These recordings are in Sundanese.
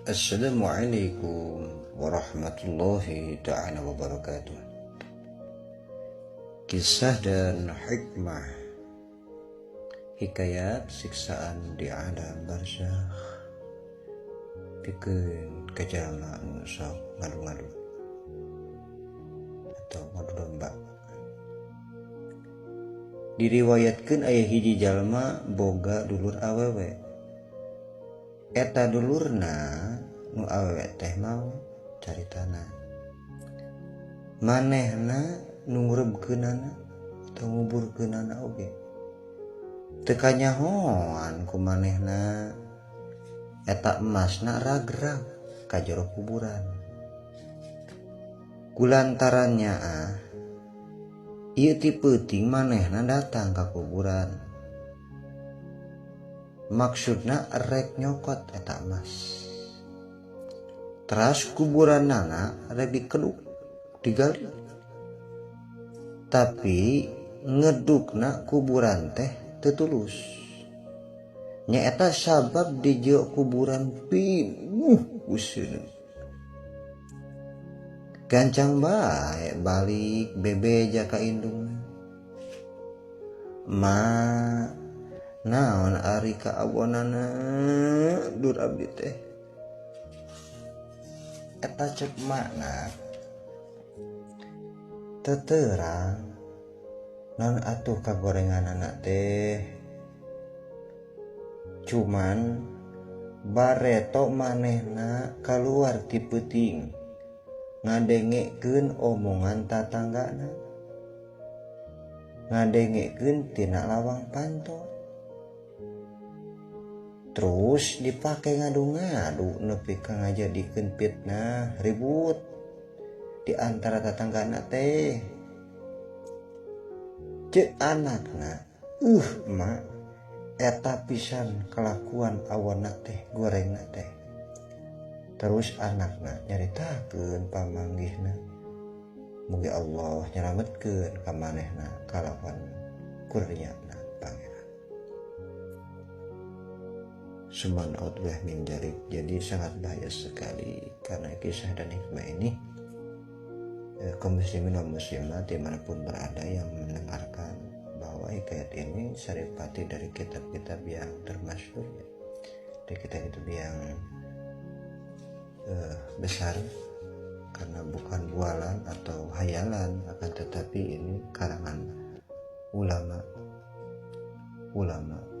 Assalamualaikum warahmatullahi ta'ala wabarakatuh. Kisah dan hikmah hikayat siksaan di alam barzakh pikeun ka jalma nu sok ngadu-ngadu atau ngadu domba. Diriwayatkeun aya hiji jalma boga dulur awewe. Eta dulurna nu awewe teh mau caritana manehna nu ngurebkeunana atau nguburkeunana oge teu kanyahoan ku manehna eta emasna ragrag ka jero kuburan. Kulantaran nyaah ieu ti peuting manehna datang ka kuburan maksudna rek nyokot eta emas. Teras kuburanana rek dikeduk digali tapi ngedukna kuburan teh teu tulus nyaeta sabab di jero kuburan pinuh ku seuneu. Gancang bae balik bebeja ka indungna. Ma naon ari kaawonana dur abdi teh. Eta cek makna teu terang naon atuh kagorenganana teh. Cuman bareto manehna kaluar ti peuting ngadengekeun omongan tatanggana ngadengekeun tina lawang panto terus dipake ngadu-ngadu nepi ka ngajadikeun fitnah ribut di antara tatanggana teh. Ceuk anakna, mak eta pisan kelakuan awonna teh gorengna teh. Terus anakna nyaritakeun pamanggihna mugi Allah nyalametkeun ka manehna kalawan kurniana Pangeran. Suman outbeh min jalik. Jadi sangat bahaya sekali karena kisah dan hikmah ini kaum muslimin dan muslimat dimanapun berada yang mendengarkan bahwa hikayat ini saripati dari kitab-kitab yang termasyhur ya, dari kitab-kitab yang besar, karena bukan bualan atau hayalan, akan tetapi ini karangan ulama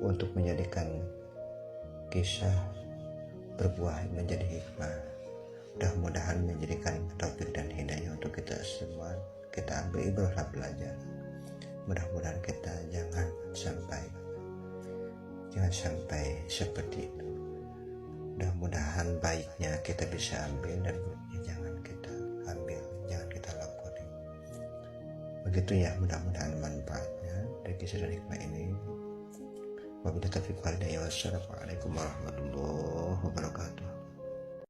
untuk menjadikan kisah berbuah menjadi hikmah. Mudah-mudahan menjadikan taufik dan hidayah untuk kita semua. Kita ambil ibrah belajar. Mudah-mudahan kita jangan sampai seperti itu. Mudah-mudahan baiknya kita bisa ambil dan buruknya jangan kita ambil, jangan kita lakoni. Begitu ya, mudah-mudahan manfaatnya dari kisah dan hikmah ini. Wabillahi taufiq wal hidayah. Wassalamualaikum warahmatullahi wabarakatuh.